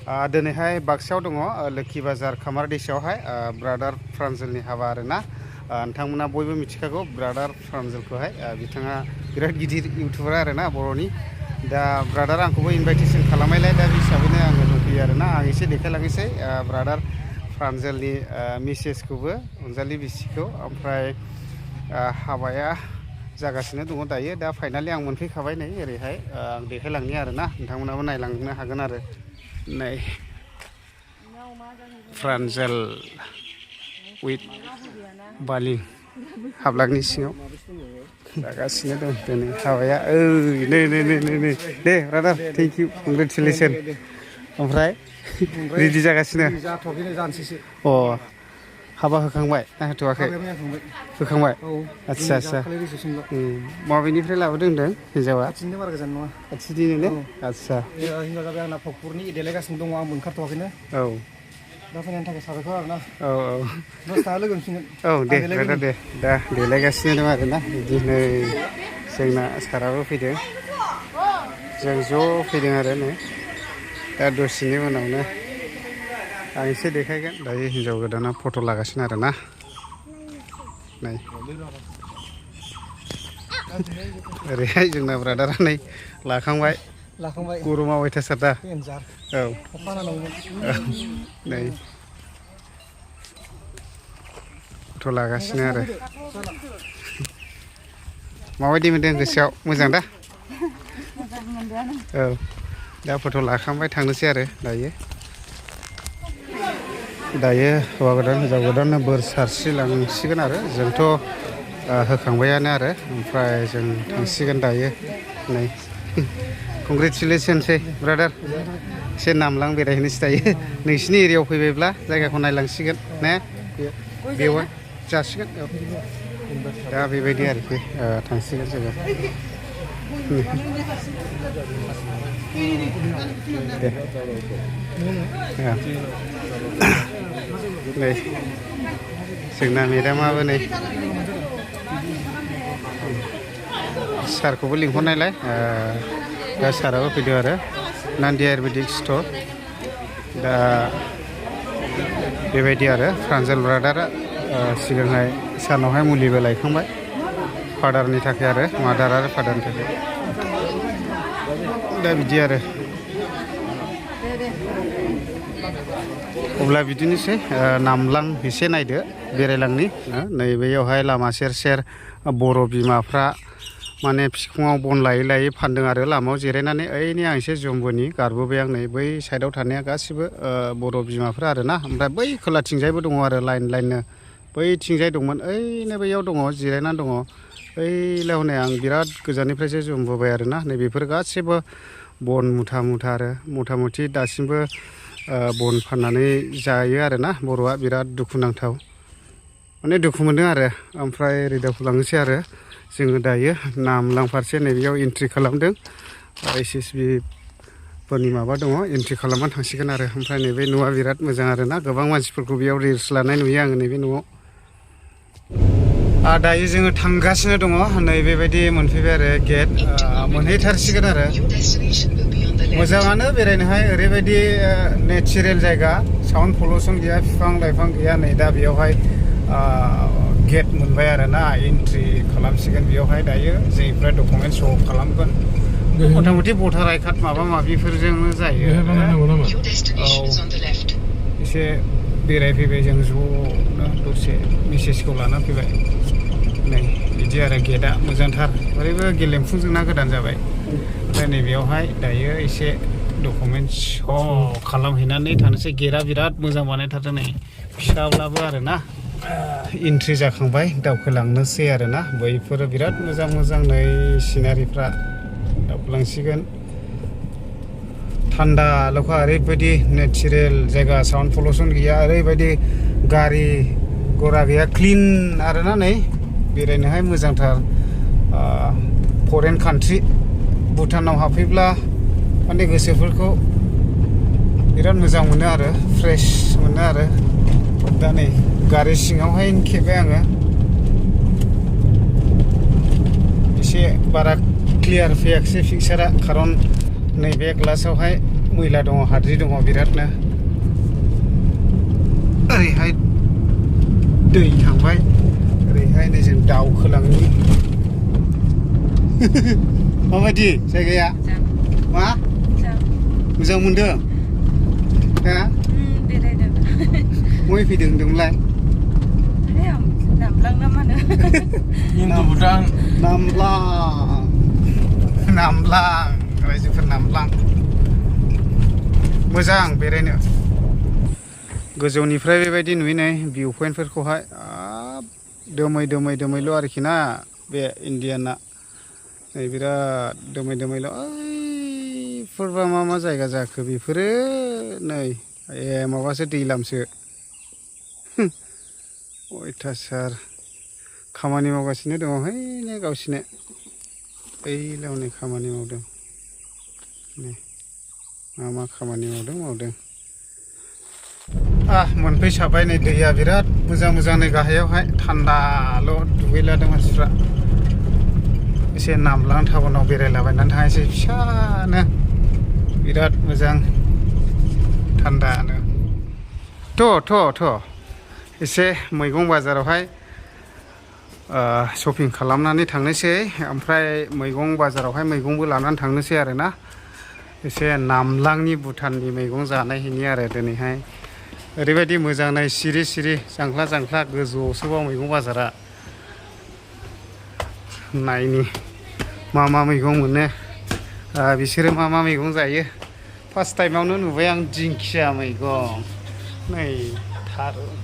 दिनैहाय बाक्सायाव दङ लोखि बाजार खामार दैसायावहाय ब्रादार फ्रान्जेलनि हाबा आरोना नोंथांमोना बयबो मिथिखागौ ब्रादार फ्रान्जेलखौहाय बिथाङा बिराद गिदिर इउटुबार आरोना बर'नि दा ब्रादार आंखौबो इनभाइटेसन खालामनायलाय दा हिसाबैनो आङो दंफैयो आरोना आं एसे देखायलांनोसै ब्रादार फ्रान्जेलनि मिसेसखौबो अनजालि बिसिखौ ओमफ्राय हाबाया जागासिनो दङ दायो दा फाइनालि आं मोनफैखाबाय नै ओरैहाय आं देखायलांनि आरोना नोंथांमोनाबो नायलांनो हागोन आरो नै फ्रान्जेल उइथ बालि हाब्लागनि सिङाव जागासिनो दं दिनै हाबाया नै नै नै नै नै दे ब्रादार थेंक इउ कंग्रेचुलेसन ओमफ्राय रेडि जागासिनो अ हाबा होखांबाय ना होथ'वाखै होखांबाय आदसा आदसा माबेनिफ्राय लाबोदों होनदों हिन्जावा खाथिनिनो बारा गोजान नङा खाथिनिनो आदसा हिन्जाव जाबाय आंना फगफुरनि देलायगासिनो दङ आंबो ओंखारथ'वाखैनो औ दा फैनायनि थाखाय साबायखर आरोना औ औ दसथा लोगो मोनफिनगोन औ दे ब्रादार दे दा देलायगासिनो दं आरोना बिदि नै जोंना साराबो फैदों जों ज' फैदों आरो नै दा दसेनि उनावनो आं एसे देखायगोन दायो हिन्जाव गोदाना फट' लागासिनो आरोना नै ओरैहाय जोंना ब्रादारा नै लाखांबाय गरमा अयथासार दा औ नै फट' लागासिनो आरो माबायदि मोनदों गोसोआव मोजां दा औ दा फट' लाखांबाय थांनोसै आरो दायो हौवा गोदान हिन्जाव गोदाननो बोर सारस्रिलांसिगोन आरो जोंथ' होखांबायानो आरो ओमफ्राय जों थांसिगोन दायो नै कंग्रेचुलेसनसै ब्रादार एसे नामलां बेरायहैनोसै दायो नोंसिनि एरियायाव फैबायब्ला जायगाखौ नायलांसिगोन ने बेवहाय जासिगोन दा बेबायदि आरोखि थांसिगोन जोङो दे नै जोंना मेदामाबो नै सारखौबो लिंहरनायलाय दा साराबो फैदों आरो नान्दि आयुर्वेदिक स्ट'र दा बेबायदि आरो फ्रान्जेल ब्रादारा सिगांहाय सानावहाय मुलिबो लायखांबाय फादारनि थाखाय आरो मादार आरो फादारनि थाखाय दा बिदि आरो अब्ला बिदिनोसै नामलां एसे नायदो बेरायलांनि नैबेयावहाय लामा सेर सेर बर' बिमाफ्रा माने बिखुङाव बन लायै लायै फानदों आरो लामायाव जिरायनानै ओइनि आं एसे जुम्बुनि गारबोबाय आं नै बै साइडआव थानाया गासिबो बर' बिमाफ्रा आरोना ओमफ्राय बै खोलाथिंजायबो दङ आरो लाइन लाइननो बैथिंजाय दंमोन ओइनो बैयाव दङ जिरायनानै दङ ओइलाय हनै आं बिराद गोजाननिफ्रायसो जुमबोबाय आरोना नैबेफोर गासिबो बन मुथा मुथा आरो मथा मथि दासिमबो बन फाननानै जायो आरोना बर'आ बिराद दुखुनांथाव माने दुखु मोनदों आरो ओमफ्राय रेडिअखौ लांनोसै आरो जोङो दायो नामलां फारसे नैबेयाव एन्ट्रि खालामदों SSB फोरनि माबा दङ एन्ट्रि खालामनानै थांसिगोन आरो ओमफ्राय नैबे न'आ बिराद मोजां आरोना गोबां मानसिफोरखौ बेयाव रिल्स लानाय नुयो आङो नैबे न'आव दायो जोङो थांगासिनो दङ नै बेबायदि मोनफैबाय आरो गेट मोनहैथारसिगोन आरो मोजाङानो बेरायनोहाय ओरैबायदि नेचारेल जायगा साउन्ड पलिउसन गैया बिफां लाइफां गैया नै दा बेयावहाय गेट मोनबाय आरोना एन्ट्रि खालामसिगोन बेयावहाय दायो जोंनिफ्राय डकुमेन्ट श' खालामगोन मथा मथि भटार आइ कार्ड माबा माबिफोरजोंनो जायो औ एसे बेरायफैबाय जों ज'नो दसे मिसेसखौ लानानै फैबाय नै बिदि आरो गेटआ मोजांथार ओरैबो गेलेमफुजोंना गोदान जाबाय ओमफ्राय नैबेयावहाय दायो एसे डकुमेन्ट श' खालामहैनानै थानोसै गेटआ बिराद मोजां बानायथारदों नै फिसाब्लाबो आरोना एन्ट्रि जाखांबाय दावखोलांनोसै आरोना बैफोरो बिराद मोजां मोजां नै सिनारिफ्रा दावखोलांसिगोन थान्दाल'खा ओरैबायदि नेचारेल जायगा साउन्ड पलिउसन गैया ओरैबायदि गारि घरा गैया क्लिन आरोना नै बेरायनोहाय मोजांथार फरेन कान्ट्रि भुटानाव हाबफैब्ला माने गोसोफोरखौ बिराद मोजां मोनो आरो फ्रेश मोनो आरो दा नै गारि सिङावहाय खेबाय आङो एसे बारा क्लियार फैयाखिसै पिकचारा खारन नैबे ग्लासावहाय मैला दङ हाद्रि दङ बिरादनो ओरैहाय दै थांबाय ओरैहाय नै जों दावखोलांनि माबायदि जायगाया मा मोजां मोनदों हा बेरायदों बहाय फैदों होनदोंमोनलाय नामलां ना मा होनो नामलां रायजोफोर नामलां मोजां बेरायनो गोजौनिफ्राय बेबायदि नुहैनाय भिउ पइन्टफोरखौहाय दोमै दोमैल' आरोखि ना बे इन्डियाना नै बिराद दोमैल' ओइफोरबा मा जायगा जाखो बेफोरो नै माबासो दैलामसो अयथासार खामानि मावगासिनो दङ हैनो गावसिनो ओइलाव नै खामानि मावदों नै मा खामानि मावदों मोनफैसाबाय नै दैया बिराद मोजां नै गाहायावहाय थान्दाल' दुगैलादों मानसिफ्रा एसे नामलां टाउनाव बेरायलाबायनानै थांनोसै फिसानो बिराद मोजां थान्दानो थ' एसे मैगं बाजारावहाय शपिं खालामनानै थांनोसै ओमफ्राय मैगं बाजारावहाय मैगंबो लानानै थांनोसै आरोना एसे नामलांनि भुटाननि मैगं जानायहैनि आरो दिनैहाय ओरैबायदि मोजां नाय सिरि जांख्ला गोजौआवसोबाव मैगं बाजारा नायनि मा मैगं मोनो बिसोरो मा मैगं जायो फार्स्ट टाइमावनो नुबाय आं दिंखिया मैगं नै थारुन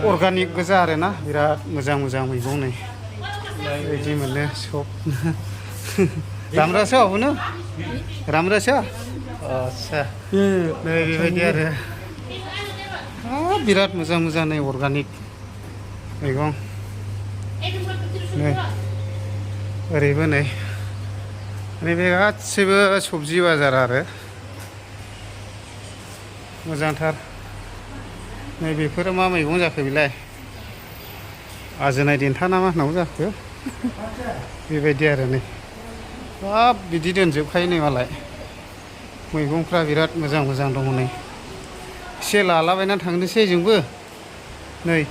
अर्गानिक गोजा आरोना बिराद मोजां मैगं नै बेबायदि मोनो सब राम्रा छ हुनु राम्रो छ आच्छा नै बेबायदि आरो बिराद मोजां नै अर्गानिक मैगं नै ओरैबो नै बे गासैबो सबजि बाजार आरो मोजांथार नै बेफोरो मा मैगं जाखो बेलाय आजोनाय देन्था ना मा होननांगौ जाखो बेबायदि आरो नै हाब बिदि दोनजोबखायो नै मालाय मैगंफ्रा बिराद मोजां दङ नै एसे लालाबायनानै थांनोसै जोंबो नै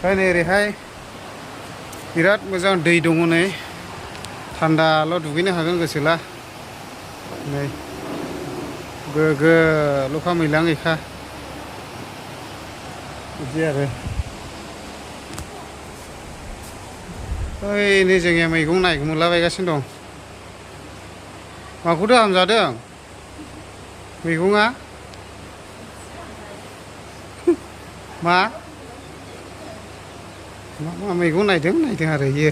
नै ओरैहाय बिराद मोजां दै दङ नै थान्दाल' दुगैनो हागोन गोसोला नै गोग्गोल'खा मैलाङैखा बिदि आरो ओइ नै जोंनिया मैगं नायगोमोरलाबायगासिनो दं माखौथो हामजादों मैगङा मा मैगं नायदों आरो इयो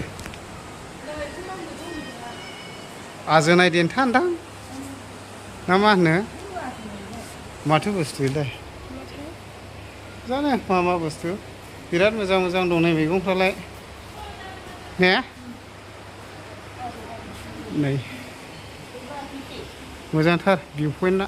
आजोनाय देन्था होनदां ना मा होनो माथो बुस्थु बेलाय जानो मा बुस्थु बिराद मोजां दं नै मैगंफ्रालाय ने नै मोजांथार भिउ पइन्टआ